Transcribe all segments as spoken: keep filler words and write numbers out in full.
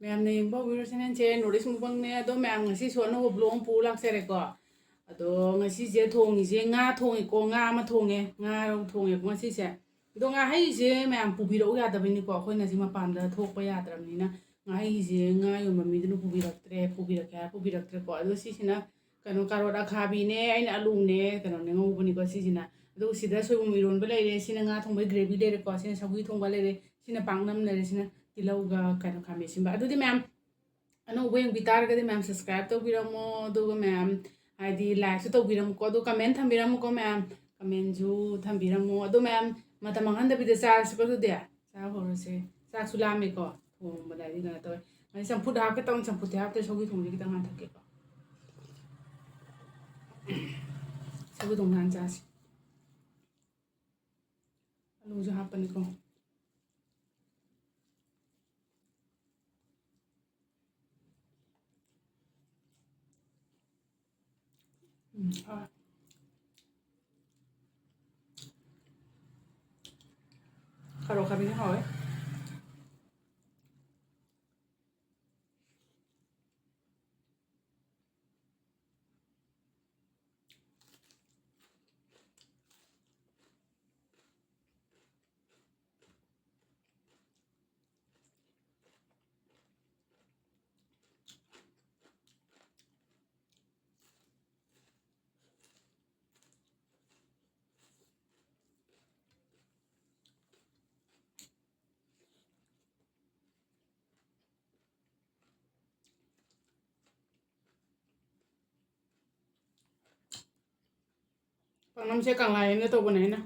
ꯃꯌꯥꯝꯅ ꯌꯦꯡꯕ ꯍꯧꯕꯤꯔꯣ ꯆꯦꯅꯦꯜꯁꯦ north east ꯃꯨꯛꯕꯥꯡꯅꯦ꯫ ꯑꯗꯣ ꯃꯌꯥꯝ, ꯉꯁꯤꯁꯨ ꯑꯅꯧꯕ ꯕ꯭ꯂꯣꯛ ꯑꯃ ꯄꯨꯔ ꯂꯥꯛꯆꯔꯦꯀꯣ꯫ ꯑꯗꯣ ꯉꯁꯤꯁꯦ ꯊꯣꯡꯉꯤꯁꯦ ꯉꯥ ꯊꯣꯡꯉꯦꯀꯣ, ꯉꯥ ꯑꯃ ꯊꯣꯡꯉꯦ, ꯉꯥ ꯔꯧ ꯊꯣꯡꯉꯦꯀꯣ ꯉꯁꯤꯁꯦ꯫ ꯑꯗꯣ ꯉꯥꯍꯩꯁꯦ ꯃꯌꯥꯝ ꯄꯨꯕꯤꯔꯛꯎ ꯌꯥꯗꯕꯩꯅꯤꯀꯣ, ꯑꯩꯈꯣꯏꯅ ꯁꯤ ꯃꯄꯥꯟꯗ ꯊꯣꯛꯄ ꯌꯥꯗ꯭ꯔꯕꯅꯤꯅ ꯉꯥꯍꯩꯁꯦ ꯉꯥ ꯌꯣꯟꯕ ꯃꯤꯗꯨꯅ ꯄꯨꯕꯤꯔꯛꯇ꯭ꯔꯦ, ꯄꯨꯕꯤꯔꯛꯀꯦ ꯍꯥꯏꯔ ꯄꯨꯕꯤꯔꯛꯇ꯭ꯔꯦꯀꯣ꯫ ꯑꯗꯣ ꯁꯤꯁꯤꯅ ꯀꯩꯅꯣ, ꯀꯥꯔꯣꯠ ꯑꯈꯥꯕꯤꯅꯦ, ꯑꯩꯅ ꯑꯂꯨꯅꯦ, ꯀꯩꯅꯣꯅꯦ ꯉꯧꯕꯅꯤꯀꯣ ꯁꯤꯁꯤꯅ꯫ ꯑꯗꯨꯒ ꯁꯤꯗ ꯁꯣꯏꯕꯨꯝ ꯏꯔꯣꯟꯕ ꯂꯩꯔꯦ, ꯁꯤꯅ ꯉꯥ ꯊꯣꯡꯕꯒꯤ ꯒ꯭ꯔꯦꯚꯤ ꯂꯩꯔꯦꯀꯣ, ꯁꯤꯅ ꯁꯧꯒ꯭ꯔꯤ ꯊꯣꯡꯕ ꯂꯩꯔꯦ, ꯁꯤꯅ ꯄꯥꯛꯅꯝ ꯂꯩꯔꯦ, ꯁꯤꯅ ꯇꯤꯜꯍꯧꯒ ꯀꯩꯅꯣ ꯈꯥꯃꯦꯟ ꯑꯁꯤꯟꯕ꯫ ꯑꯗꯨꯗꯤ ꯃꯌꯥꯝ, ꯑꯅꯧꯕ ꯌꯦꯡꯕꯤ ꯇꯥꯔꯒꯗꯤ ꯃꯌꯥꯝ ꯁꯕꯁꯀ꯭ꯔꯥꯏꯕ ꯇꯧꯕꯤꯔꯝꯃꯣ, ꯑꯗꯨꯒ ꯃꯌꯥꯝ ꯍꯥꯏꯗꯤ ꯂꯥꯏꯛꯁꯨ ꯇꯧꯕꯤꯔꯝꯃꯨꯀꯣ, ꯑꯗꯨ ꯀꯃꯦꯟ ꯊꯝꯕꯤꯔꯝꯃꯨꯀꯣ ꯃꯌꯥꯝ, ꯀꯃꯦꯟꯁꯨ ꯊꯝꯕꯤꯔꯝꯃꯣ꯫ ꯑꯗꯣ ꯃꯌꯥꯝ, ꯃꯇꯝ ꯃꯥꯡꯍꯟꯗꯕꯤꯗ ꯆꯥꯔꯁꯤꯀꯣ ꯑꯗꯨꯗꯤ꯫ ꯆꯥꯕ ꯍꯧꯔꯁꯦ꯫ ꯆꯥꯛꯁꯨ ꯂꯥꯝꯃꯦꯀꯣ, ꯊꯣꯡꯕꯗ ꯍꯥꯏꯗꯤ ꯀꯩꯅꯣ ꯇꯧꯋꯦ꯫ ꯑꯗꯩ ꯆꯝꯐꯨꯠ ꯍꯥꯞꯀꯦ ꯇꯧꯅꯤ, ꯆꯝꯐꯨꯠꯇꯤ ꯍꯥꯞꯇ꯭ꯔꯦ, ꯁꯧꯒ꯭ꯔꯤ ꯊꯣꯡꯕꯁꯦ ꯈꯤꯇꯪ ꯉꯥꯟꯊꯛꯀꯦꯀꯣ꯫ ꯁꯧꯒ꯭ꯔꯤ ꯊꯣꯡꯕ ꯍꯥꯟꯅ ꯆꯥꯁꯤ꯫ ꯑꯂꯨꯁꯨ ꯍꯥꯞꯄꯅꯤꯀꯣ꯫ ꯎꯝ, ꯍꯥꯎꯋꯦ꯫ ꯀꯥꯔꯣꯠ ꯑꯈꯥꯕꯤꯅ ꯍꯥꯎꯋꯦ꯫ ꯄꯥꯛꯅꯝꯁꯦ ꯀꯪꯂꯥꯌꯦꯟꯗ ꯇꯧꯕꯅꯦ ꯑꯩꯅ꯫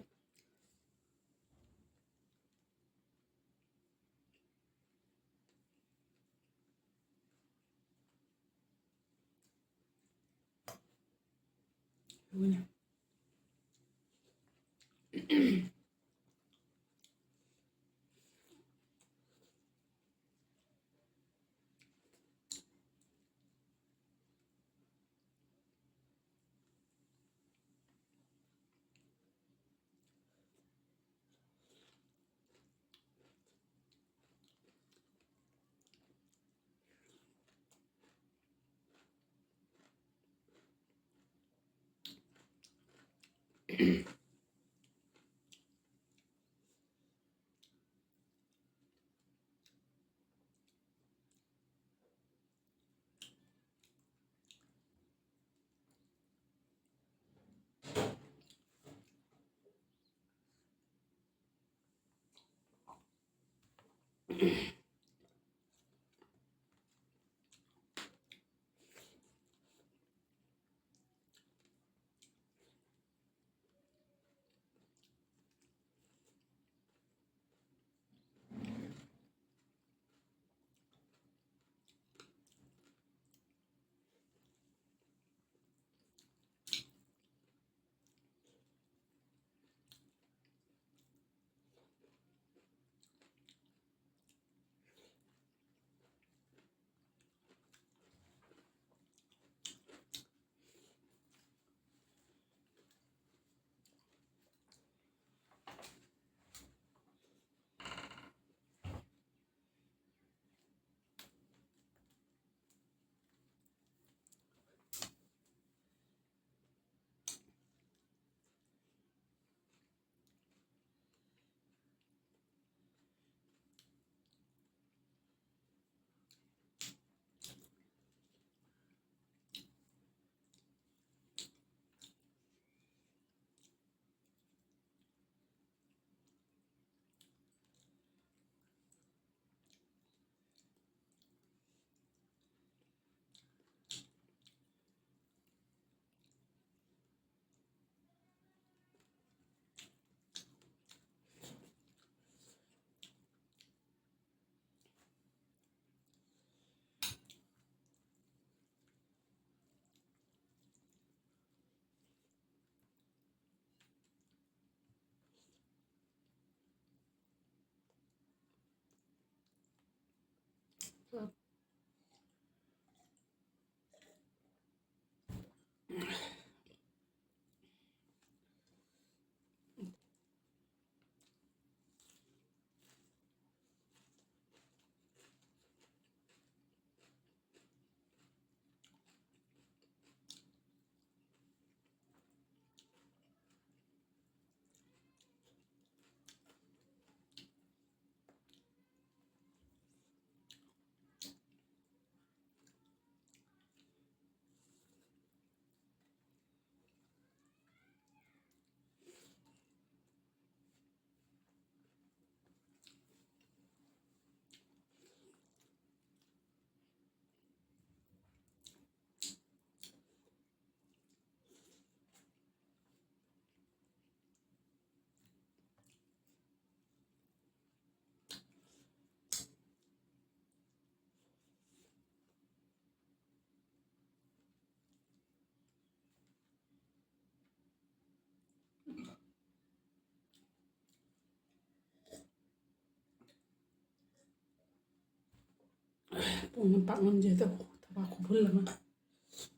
ꯄꯨꯡ ꯑꯃ ꯄꯥꯛ ꯉꯝꯗꯦ ꯇꯧ꯫ ꯊꯕꯥꯛ ꯈꯨꯐꯨꯜ ꯑꯃ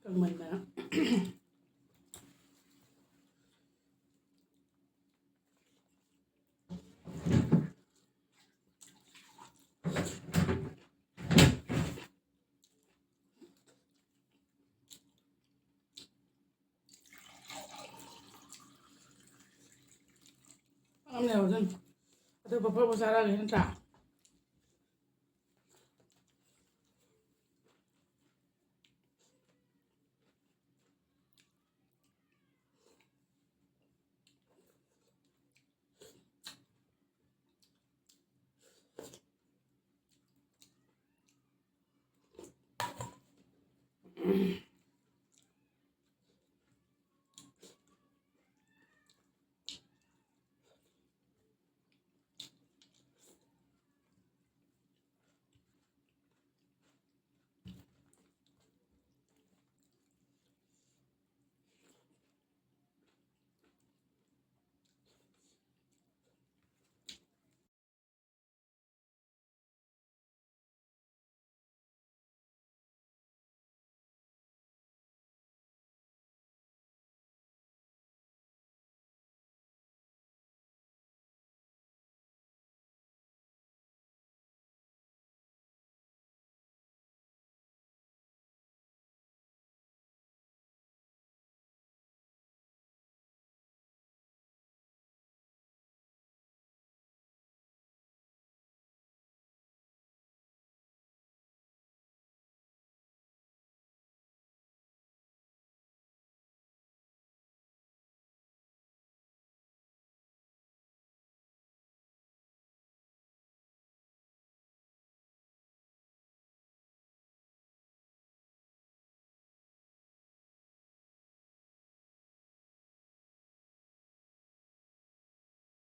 ꯀꯪꯃꯟꯗꯅ꯫ ꯑꯃ ꯂꯩꯍꯧꯗꯣꯏꯅꯤ꯫ ꯑꯗꯨ ꯄꯄꯔ ꯆꯥꯔꯛꯑꯒꯦ ꯅꯠꯇ꯭ꯔꯥ?